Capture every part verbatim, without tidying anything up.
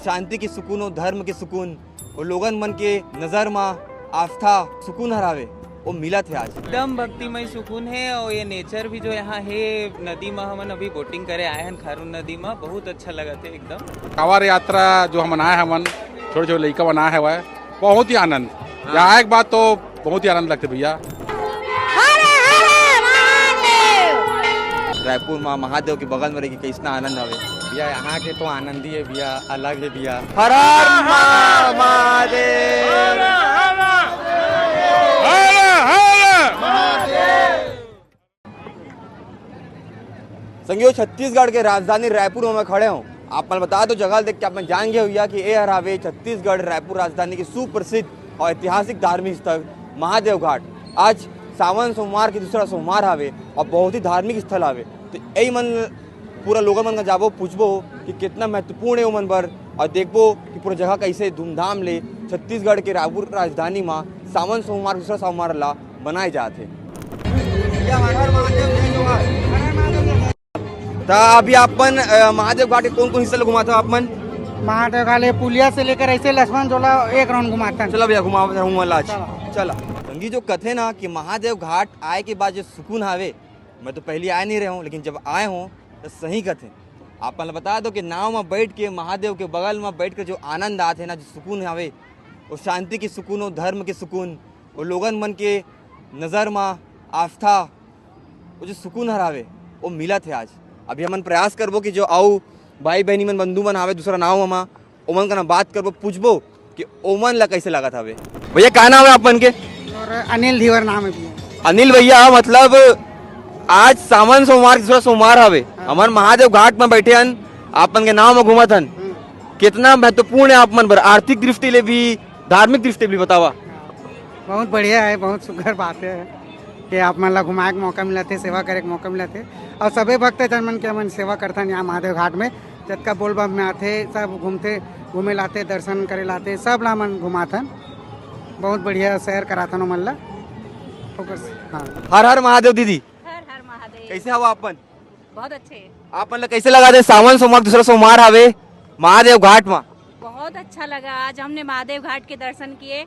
शांति के सुकून, वो धर्म के सुकून, वो लोगन मन के नजर म आस्था, सुकून हर आवे, वो मिलत हे आज। एकदम भक्तिमय सुकून हे, और ये नेचर भी जो यहाँ हे, नदी म हमन अभी बोटिंग करे आए हन, खारून नदी म, बहुत अच्छा लगत हे एकदम। कांवर यात्रा जो हमन आए हवन, छोटे-छोटे लइका मन आए हवय, बहुत ही आनंद। हाँ। यहाँ आए के बाद तो बहुत ही आनंद लगथे भैया। हर हर महादेव। रायपुर म महादेव के बगल म रह के कइसना आनंद हवे? भैया, यहाँ के तो आनंद ही है भैया, अलग है भैया। हर हर महादेव। संगियो, छत्तीसगढ़ के राजधानी रायपुर म मैं खड़े हूँ। आप मन बता दो, जगह देख के आप मन जान गए होइया कि ए हर हवे छत्तीसगढ़ रायपुर राजधानी के सुप्रसिद्ध और ऐतिहासिक धार्मिक स्थल महादेव घाट। आज सावन सोमवार के दूसरा सोमवार हवे और बहुत ही धार्मिक स्थल हवे। तो यही मन पूरा लोगन मन का जाबो, पूछबो कि कितना महत्वपूर्ण है ओमन बर, और देखबो कि पूरा जगह कैसे धूमधाम ले छत्तीसगढ़ के रायपुर राजधानी म सावन सोमवार, दूसरा सोमवार ला बनाए जात हे। त अभी आप मन, अ, महादेव घाट के कौन-कौन हिस्सा ल घुमात हो आप मन? महादेव घाट ले पुलिया से लेकर ऐसे लक्ष्मण झूला एक राउंड घुमाथन। चला भैया, घुमाओ, घुमा ला आज। चला। चला। संगी जो कथे ना कि महादेव घाट आए के बाद जो सुकून आवे, मैं तो पहली आए नहीं रहे हूँ, लेकिन जब आए हूँ तो सही कथे। आप मन ल बता दो कि नाव म बैठ के महादेव के बगल म बैठ के जो आनंद आथे ना, जो सुकून आवे, वो शांति के सुकून, वो धर्म के सुकून, वो लोगन मन के नजर म आस्था, वो जो सुकून हर आवे, वो मिलत हे आज। अभी हमन प्रयास करबो कि जो अउ भाई बहनी मन, बंधु मन हावे दूसरा नाव म, ओमन कना बात करबो, पूछबो कि ओमन ला कैसे लागत हवे। भैया, का नाम है आप मन के? और अनिल धीवर नाम है भैया। अनिल भैया, मतलब आज सावन सोमवार, दूसरा सोमवार हवे, हाँ। हमन महादेव घाट म बैठे हन, आप मन के नाव म घूमत हन। हम्म। कितना महत्वपूर्ण है आप मन बर, आर्थिक दृष्टि ले भी, धार्मिक दृष्टि ले भी, बतावा। बहुत बढ़िया है, बहुत सुघर बात है कि आप मन ला घुमाए के मौका मिलत हे, सेवा करे के मौका मिलत हे, और सभी भक्तजन मन के हमन सेवा करथन यहाँ महादेव घाट में। जतका बोलबम में आथे, सब घूमथे, घूमे लाथे, दर्शन करे लाथे, सब ला हमन घुमाथन। बहुत बढ़िया सैर कराथन ओमन ला। फोकस, हाँ। हर हर महादेव दीदी। हर हर महादेव। कैसे हवा आप मन? बहुत अच्छे। आप मन ला कैसे लगा थे सावन सोमवार, दूसरा सोमवार हवे महादेव घाट मा? बहुत अच्छा लगा, आज हमने महादेव घाट के दर्शन किए।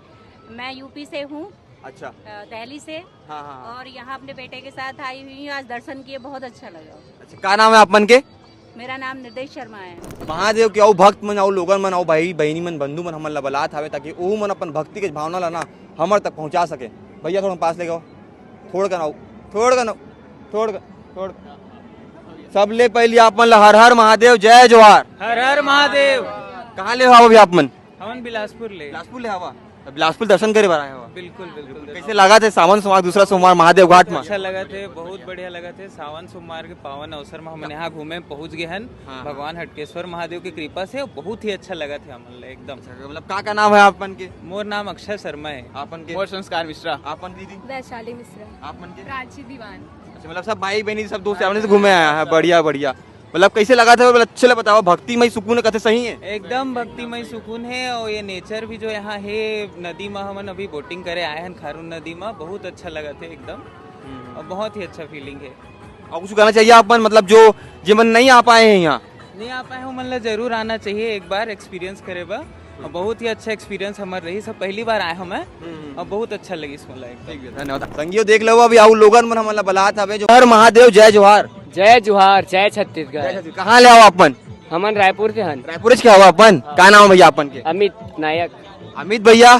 मैं यूपी से हूँ, अच्छा। अ, दिल्ली से। हाँ, हाँ, हाँ। और यहाँ अपने बेटे के साथ आई हुई हूँ, आज दर्शन किए, बहुत अच्छा लगा। अच्छा, का नाम है आप मन के? मेरा नाम निर्देश शर्मा है। महादेव के अउ भक्त मन, अउ लोगन मन, अउ भाई बहिनी मन, बंधु मन हमन ला बलात हावे, ताकि ओहू मन अपन भक्ति के भावना ला ना हमर तक पहुँचा सके। भैया, थोड़ा पास लेके आओ, थोड़ कन आओ, थोड़ कन आओ, थोड़ कन, थोड़। सबले पहली आप मन ला हर हर महादेव, जय जोहार। हर हर महादेव। कहाँ ले हो अभी आप मन? हमन बिलासपुर ले। बिलासपुर ले हवा? अब बिलासपुर दर्शन करे बर आए हवा? बिल्कुल, बिल्कुल। कैसे लगा थे सावन सोमवार, दूसरा सोमवार महादेव घाट में? अच्छा लगा थे, बहुत बढ़िया लगा थे। सावन सोमवार के पावन अवसर में हमन हाँ। यहाँ घूमे पहुँच गए हन। हाँ, हाँ। भगवान हटकेश्वर महादेव की कृपा से बहुत ही अच्छा लगा थे हमन ला एकदम। अच्छा, मतलब का, का नाम है आप मन के? मोर नाम अक्षय शर्मा है। आप मन के? मोर संस्कार मिश्रा। आप मन दीदी? वैशाली मिश्रा। आप मन के? प्राची दीवान। अच्छा, मतलब सब भाई बहनी, सब दोस्त सामने से घूमे आया है, बढ़िया, बढ़िया। मतलब कैसे लगा थे, मतलब अच्छे ले बताओ, भक्तिमय सुकून कथे सही है? एकदम भक्तिमय सुकून है, और ये नेचर भी जो यहाँ है, नदी में हमन अभी बोटिंग करे आए हैं खारून नदी में, बहुत अच्छा लगा थे एकदम, हम्म। और बहुत ही अच्छा फीलिंग है। और कुछ कहना चाहिए आप मन, मतलब जो, जे मन नहीं आ पाए हैं यहाँ? नहीं आ पाए हो, मन ला जरूर आना चाहिए एक बार एक्सपीरियंस करे बर। और बहुत ही अच्छा एक्सपीरियंस हमार रही, सब पहली बार आए हो मैं, हम्म। और बहुत अच्छा लगी इसमें लाइफ। ठीक है, धन्यवाद। संगियो देख लो, अभी आऊ लोगन मन हमन ला बलात हवे जो हर महादेव, जय जोहार। जय जोहार, जय छत्तीसगढ़। जय छत्तीसगढ़। कहाँ ले आओ आप मन? हमन रायपुर से हन। रायपुर से क्या हुआ अपन? हाँ। का नाम है भैया अपन के? अमित नायक। अमित भैया,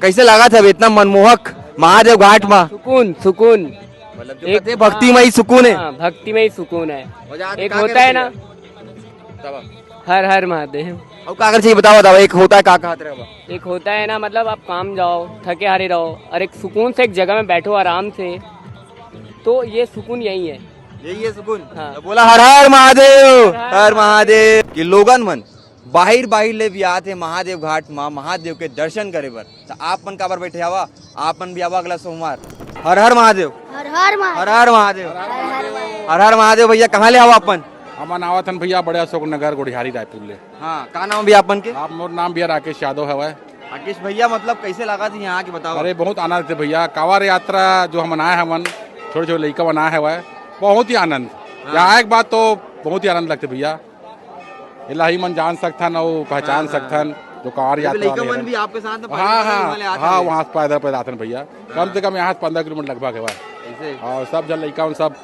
कैसे लगा था इतना मनमोहक महादेव घाट में? सुकून, सुकून। मतलब जो एक कहते हैं भक्तिमय सुकून है। हाँ, भक्तिमय सुकून है। और यहाँ पे एक का होता है ना, करते हैं? तब हर हर महादेव। और का कर चाहिए बताओ, बताओ, एक होता है का कहत रहे बा? एक होता है ना, मतलब आप काम जाओ, थके हारे रहो और एक सुकून से एक जगह में बैठो आराम से, तो ये सुकून यही है। यही है सुकून। हाँ। तो बोला हर हर महादेव, हर हर हर महादेव। कि लोगन मन बाहिर बाहिर ले भी आते महादेव घाट मा महादेव के दर्शन करे बर, तो आप मन काबर बैठे हवा? आप मन भी आवा अगला सोमवार। हर हर महादेव। हर हर महादेव। हर हर महादेव। हर हर महादेव। हर हर महादेव भैया, कहाँ ले आवा अपन? हमन आवत हन भैया बड़े अशोक नगर गोढ़ियारी रायपुर ले। हाँ, का नाम भैया अपन के? आप, मोर नाम भैया राकेश यादव हवय। राकेश भैया, मतलब कैसे लगा थी यहाँ के, बताओ। अरे बहुत आनंद थे भैया, कांवर यात्रा जो हमन आए हवन, छोटे छोटे लइका मन आए हवय, बहुत ही आनंद। हाँ। यहाँ आए के बाद तो बहुत ही आनंद लगते भैया। एला ही मन जान सकथन अउ पहचान हाँ, हाँ। सकथन, जो कांवड़ अभी यात्रा लइका वाले मन हरन। भी आपके साथ में हाँ, पैदल हाँ, वहाँ ले आत हाँ, हवे। वहाँ से पैदल पैदल आथन भैया। कम हाँ। से कम यहाँ से पंद्रह किलोमीटर लगभग हवय। ऐसे? और सब झन लइका मन सब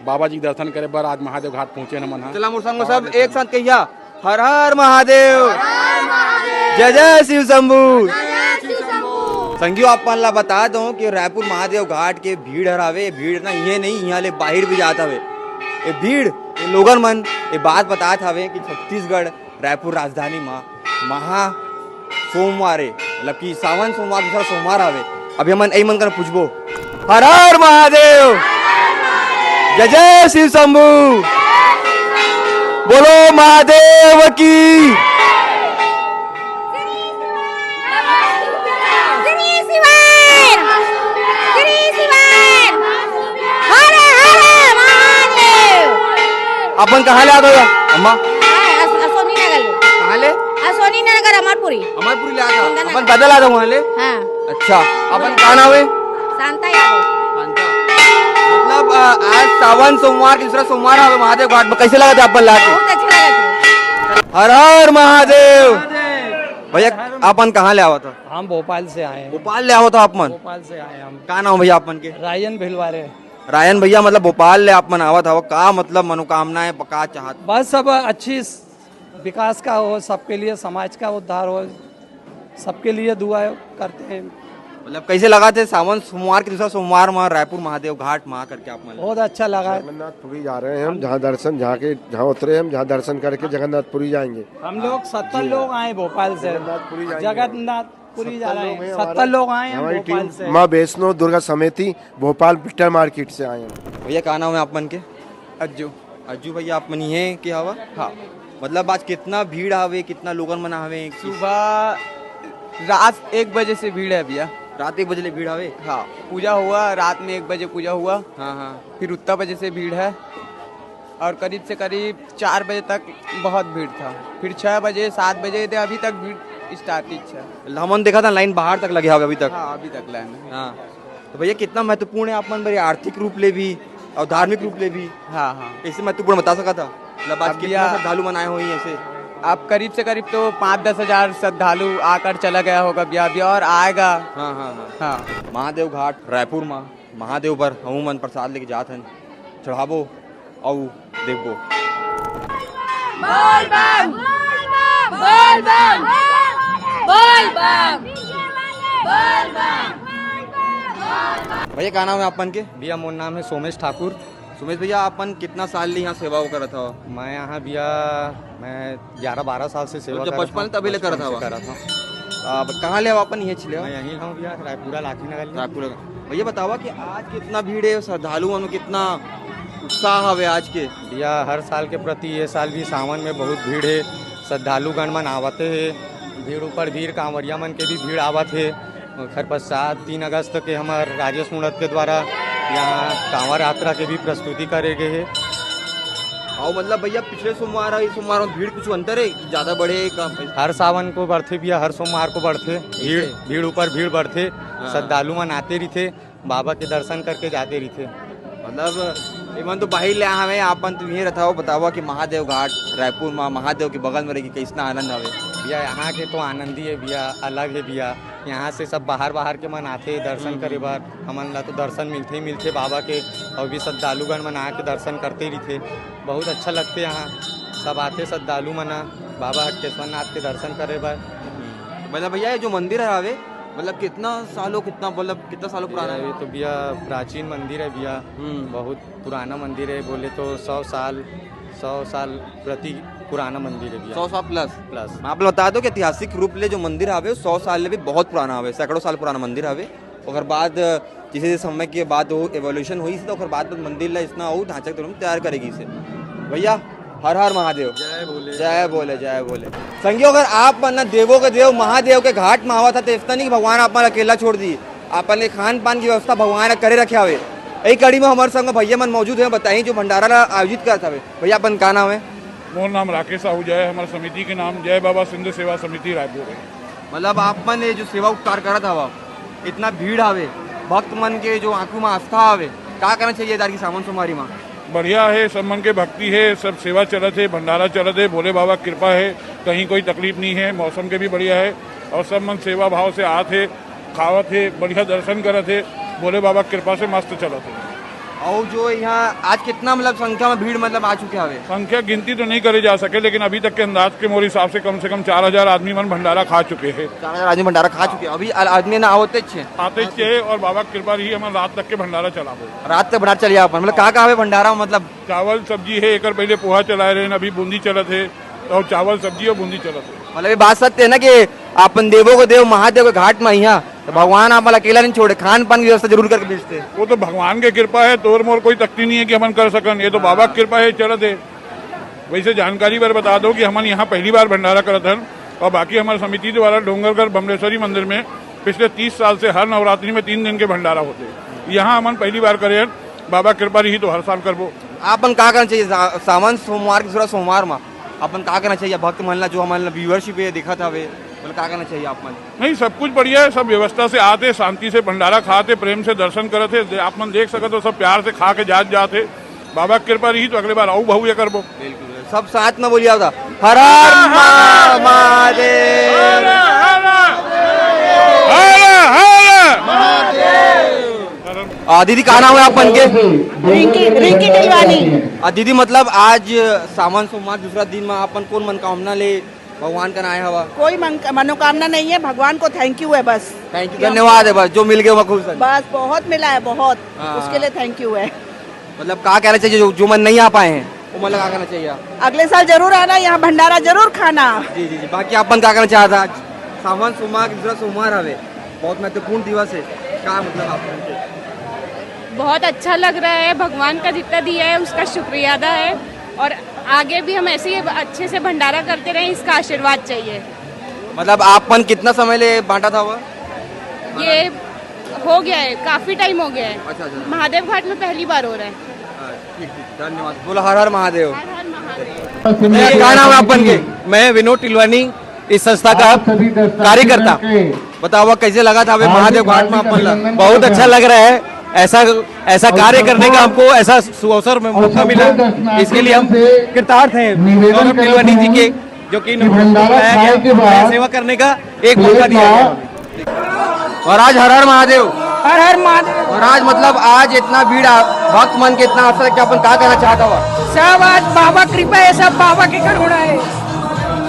बाबा जी के दर्शन करे बर आज महादेव घाट पहुँचे हन हमन ह। चला मोर संग में सब एक साथ कहिया, हर हर महादेव, जय जय शिव शंभू। संगियो, आप मन ला बता दो कि रायपुर महादेव घाट के भीड़ हर हवे, भीड़ ना इहे नहीं, इहाँ ले बाहिर भी जात हवे। ये भीड़, ये लोगन मन ये बात बतात हवे कि छत्तीसगढ़ रायपुर राजधानी म महा सोमवार हे, मतलब कि सावन सोमवार दूसरा सोमवार हवे। अभी हमन एई मन कर पूछबो, हर हर महादेव, जय जय शिव शंभू, बोलो महादेव की। श्री शिवाय, श्री शिवाय, हर हर महादेव। अपन कहाँ ले आत हो अम्मा? हाँ, अस-, अश्वनी नगर ले। कहाँ ले? अश्वनी नगर, अमरपुरी। अमरपुरी ले आत हो? कुंदन अपन नगर। पैदल आत हो वहाँ ले? हाँ। अच्छा, अपन का नाम है? शांता यादव। शांता। मतलब, अ, आज सावन सोमवार, दूसरा सोमवार हवे महादेव घाट में, कैसे लगा था अपन ला के? बहुत अच्छा लगा था। हर हर महादेव। भैया, अपन कहाँ ले आवत हो? हम भोपाल से आए हैं। भोपाल ले आवत हो आप मन? भोपाल से आए हम। का नाम भैया आप मन के? रायन भिलवारे। रायन भैया, मतलब भोपाल ले आप मन आवत हव, का मतलब मनोकामना है, का चाहत? बस अब अच्छी स-, विकास का हो, सबके लिए समाज का उद्धार हो, सबके लिए दुआ करते हैं। मतलब कैसे लगा थे सावन सोमवार के दूसरा सोमवार में रायपुर महादेव घाट में आकर के आप मन? बहुत अच्छा लगा। जगन्नाथपुरी जा रहे हैं हम, जहाँ दर्शन, जहाँ के, जहाँ उतरे हम, जहाँ दर्शन करके जगन्नाथपुरी जाएंगे। हम लोग सत्तर जी। लोग आए भोपाल से। जगन्नाथपुरी जाएंगे। जगन्नाथपुरी जा रहे हैं। सत्तर लोग हैं हमारे, सत्तर लोग आए हैं हमारी भोपाल टीम से। माँ वैष्णो दुर्गा समिति भोपाल पिस्टल मार्केट से आए हैं। भैया, का नाम है आप मन के? अज्जू। अज्जू भैया, आप मन ही हैं कि हवा? हाँ। मतलब आज कितना भीड़ हवे, कितना लोगन मन हवे? सुबह रात एक बजे से भीड़ है भैया। रात एक बजे ले भीड़ हवे? हाँ, पूजा हुआ, रात में एक बजे पूजा हुआ। हाँ, हाँ। फिर उतना बजे से भीड़ है और करीब से करीब चार बजे तक बहुत भीड़ था। फिर छः बजे, सात बजे दे अभी तक भीड़ स्टार्टिंग है। हमन देखा था लाइन बाहर तक लगे हवे अभी तक। हाँ, अभी तक लाइन है। हाँ। तो भैया, कितना महत्वपूर्ण है आप मन बर आर्थिक रूप ले भी और धार्मिक रूप ले भी? हाँ, हाँ। कैसे महत्वपूर्ण बता सकत हव? मतलब आज अब कितना भैया श्रद्धालु मन आए होही ऐसे? अब करीब से करीब तो पाँच दस हजार श्रद्धालु आकर चला गया होगा भैया, अभी और आएगा। हाँ, हाँ, हाँ। हाँ। महादेव घाट रायपुर में महादेव बर हमू मन प्रसाद लेके जात हन, चढ़ाबो अउ देखबो। बोल बम, बोल बम, बोल बम, बोल बम। भैया, का नाम है आप मन के? भैया, मोर नाम है सोमेश ठाकुर। सुमेश भैया, आप मन कितना साल ले यहाँ सेवा वो करत हव? मैं यहाँ भैया, मैं ग्यारह बारह साल से सेवा मतलब करत बचपन हूँ, तभी ले करत बचपन से हव? करत हूँ। अब कहाँ ले हव आप मन, इहें ले हव? मैं यहीं हूँ भैया, रायपुरा लाठी नगर ले। रायपुरा। भैया, बतावा कि आज कितना भीड़ है, श्रद्धालु मन में कितना उत्साह हवे आज के? भैया, हर साल के प्रति ये साल भी सावन में बहुत भीड़ है, श्रद्धालुगण मन आवते हैं, भीड़ ऊपर भीड़, कांवरिया मन के भी भीड़ आवत है। ओखर पश्चात तीन अगस्त के हमर राजेश मूणत के द्वारा यहाँ कांवर यात्रा के भी प्रस्तुति करे गे हे। अउ मतलब भैया, पिछले सोमवार अउ इस सोमवार में भीड़ कुछ अंतर है कि ज्यादा बढ़े, कम? हर सावन को बढ़थे भैया, हर सोमवार को बढ़थे भीड़, ऐसे? भीड़ ऊपर भीड़ बढ़थे। हाँ। श्रद्धालु मन आते रहिथे, बाबा के दर्शन करके जाते रहिथे। मतलब एमन तो बाहिर ले आए हवे, आप मन तो इहें रथव, बतावा कि महादेव घाट रायपुर में महादेव के बगल में रह के कैसना आनंद हवे? भैया, यहाँ के तो आनंद ही है भैया, अलग है भैया। यहाँ से सब बाहर बाहर के मन आथे दर्शन करे बर, हमन ला तो दर्शन मिलथे ही मिलथे बाबा के, अउ भी श्रद्धालुगण मन आके दर्शन करते रहिथे। बहुत अच्छा लगथे यहाँ, सब आथे श्रद्धालु मन बाबा हटकेश्वर नाथ के दर्शन करे बर। मतलब भैया, ये जो मंदिर है हवे, मतलब कितना सालों, कितना, मतलब कितना सालों पुराना भैया, है? ये तो भैया प्राचीन मंदिर है भैया, हम्म। बहुत पुराना मंदिर है, बोले तो सौ साल, सौ साल प्रति पुराना मंदिर है भैया। सौ साल प्लस। प्लस। मैं आप बता दो कि ऐतिहासिक रूप ले जो मंदिर हवे, सौ साल ले भी बहुत पुराना हवे, सैकड़ों साल पुराना मंदिर हवे। ओकर बाद जैसे जैसे समय के बाद वो एवोल्यूशन होइस, तो ओकर बाद मंदिर ला इसना अउ ढांचा के रूप में तैयार करे गिस हे। भैया, हर हर महादेव। जय भोले। जय भोले, जय भोले। संगियो, अगर आप मन ना देवों के देव महादेव के घाट में आवत ह, तो ऐसा नहीं कि भगवान आप मन अकेला छोड़ दी। आप मन के खान पान की व्यवस्था भगवान ह करे रखे हवे। यही कड़ी में हमारे संग भैया मन मौजूद हैं, बताई जो भंडारा ला आयोजित करत हवे। भैया, अपन का नाम है? मोर नाम राकेश आहूजा है, हमारे समिति के नाम जय बाबा सिंध सेवा समिति रायपुर है। मतलब आप मन ये जो सेवा उपकार करत हवा, इतना भीड़ हवे, भक्त मन के जो आंखों में आस्था हवे, का करना चाहिए इधर की सावन सोमवारी में? बढ़िया हे, सब मन के भक्ति हे, सब सेवा चलत हे, भंडारा चलत हे, भोले बाबा के कृपा हे, कहीं कोई तकलीफ नहीं हे, मौसम के भी बढ़िया हे अउ सब मन सेवा भाव से आत हे, खावत हे, बढ़िया दर्शन करत हे, भोले बाबा के कृपा से मस्त चलत हे। अउ जो यहाँ आज कितना मतलब संख्या में भीड़ मतलब आ चुके हवे? संख्या गिनती तो नहीं करे जा सके, लेकिन अभी तक के अंदाज के मोर हिसाब से कम से कम चार हजार आदमी मन भंडारा खा चुके हे। चार हजार आदमी भंडारा खा चुके हैं। अभी आ-, आदमी ना आवते छे। आते छे और बाबा के कृपा रही, हमन रात तक के भंडारा चलाबो। रात तक भंडारा चलिए आप, मतलब कहाँ कहाँ हवे भंडारा मतलब? चावल सब्जी हे, एकर पहले पोहा चलाए रहे, अभी बूंदी चलत हे, और चावल सब्जी और बूंदी चलत हे। मतलब ये बात सत्य है ना कि अपन देवों को देव महादेव के घाट में यहाँ तो भगवान आप अकेला नहीं छोड़े, खान पान की व्यवस्था जरूर करके भेजते हैं। वो तो भगवान के कृपा हे, तोर मोर कोई तकती नहीं हे कि हमन कर सकन, ये तो बाबा के कृपा हे, चलत हे। वैसे जानकारी बर बता दो कि हमन यहाँ पहली बार भंडारा करत हन और बाकी हमारे समिति द्वारा डोंगरगढ़ बमलेश्वरी मंदिर में पिछले तीस साल से हर नवरात्रि में तीन दिन के भंडारा होते। यहाँ हमन पहली बार करे हन, बाबा कृपा रही तो हर साल करबो। आपन का करना चाहिए सा-, सावन सोमवार के दूसरा सोमवार में आपन का करना चाहिए भक्त मन ला, जो हमन ला व्यूअरशिप ये दिखत हवे, बोले का करना चाहिए आप मन? नहीं, सब कुछ बढ़िया हे, सब व्यवस्था से आते, शांति से भंडारा खाते, प्रेम से दर्शन करत हे। आप मन देख सकत हो, सब प्यार से खा के जात जात हे। बाबा के कृपा रही तो अगले बार अउ भव्य करबो। बिल्कुल, सब साथ में बोलिए आप, हर हर मा-, महादेव। हर हर हर हर। आ, दीदी, का नाम है आप मन के? रिंकी, रिंकी टिलवानी। आ, दीदी, मतलब आज सावन सोमवार दूसरा दिन में आपन कौन मनोकामना ले भगवान कन आए हवा? कोई मन-, मनोकामना नहीं है, भगवान को थैंक यू है बस। थैंक यू, धन्यवाद है बस, जो मिल गए वहाँ खुश है। बस बहुत मिला है, बहुत। हाँ। उसके लिए थैंक यू है। मतलब का कहना चाहिए जो, जो मन नहीं आ पाए हैं, वो मन ला का कहना चाहिए? अगले साल जरूर आना, यहाँ भंडारा जरूर खाना। जी, जी, जी। बाकी आप मन का कहना चाहता आज? सावन सोमवार के दूसरा सोमवार हवे, बहुत महत्वपूर्ण दिवस है, का मतलब आप मन के? बहुत अच्छा लग रहा है, भगवान का जितना दिया है उसका शुक्रिया अदा है, और आगे भी हम ऐसे ही अच्छे से भंडारा करते रहें, इसका आशीर्वाद चाहिए। मतलब आप मन कितना समय ले बांटा था वो? ये हो गया है, काफी टाइम हो गया है। अच्छा, अच्छा। महादेव घाट में पहली बार हो रहा है। हाँ, ठीक, ठीक, धन्यवाद। बोलो हर हर महादेव। हर हर महादेव। भैया, का नाम है आप मन के? मैं विनोद टिलवानी, इस संस्था का कार्यकर्ता। बताओ, कैसे लगा था अभी महादेव घाट में आप मन ला? बहुत अच्छा लग रहा है। ऐसा, ऐसा कार्य करने का हमको ऐसा सुअवसर में मौका मिला, इसके लिए हम कृतार्थ हैं गौरव टिलवानी जी के, जो कि इन्होंने हमको बुलाया गया, सेवा करने का एक मौका दिया गया। महाराज, हर हर महादेव। हर हर महादेव। महाराज, मतलब आज इतना भीड़ आ-, भक्त मन के इतना अवसर है कि अपन का कहना चाहता हुआ? सब आज बाबा कृपा है, सब बाबा के करुणा है।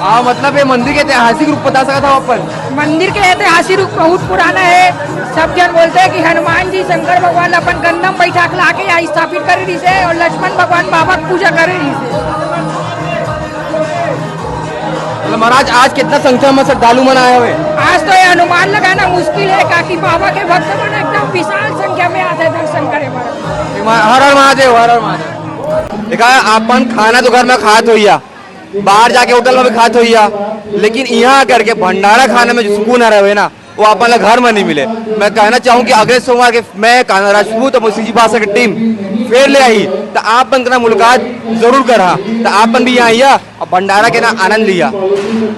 हाँ, मतलब ये मंदिर के ऐतिहासिक रूप बता सकता था अपन? मंदिर के ऐतिहासिक रूप बहुत पुराना है। सब जन बोलते हैं कि हनुमान जी शंकर भगवान अपन कंधा म बैठा के लाके यहाँ स्थापित करे रहिस हे और लक्ष्मण भगवान बाबा के पूजा करे रहिस हे। मतलब महाराज, आज कितना संख्या में श्रद्धालु मन आए हुए? आज तो ये अनुमान लगाना मुश्किल है, काकि बाबा के भक्त मन एकदम विशाल संख्या में आते हैं दर्शन करे बर। हर हर महादेव, हर हर महादेव। देखा, अपन खाना तो घर में खात होइया, बाहर जाके होटल में भी खात होइया, लेकिन यहाँ आकर के भंडारा खाने में जो सुकून आ रहा है ना, वो अपन ला घर में नहीं मिले। मैं कहना चाहूँ कि अगले सोमवार के मैं कान्हा राजपूत और मोसी जी भाषा की टीम फिर ले आई, तो आप मन के ना मुलाकात जरूर करा, तो आप मन भी यहाँ आइया और भंडारा के ना आनंद लिया।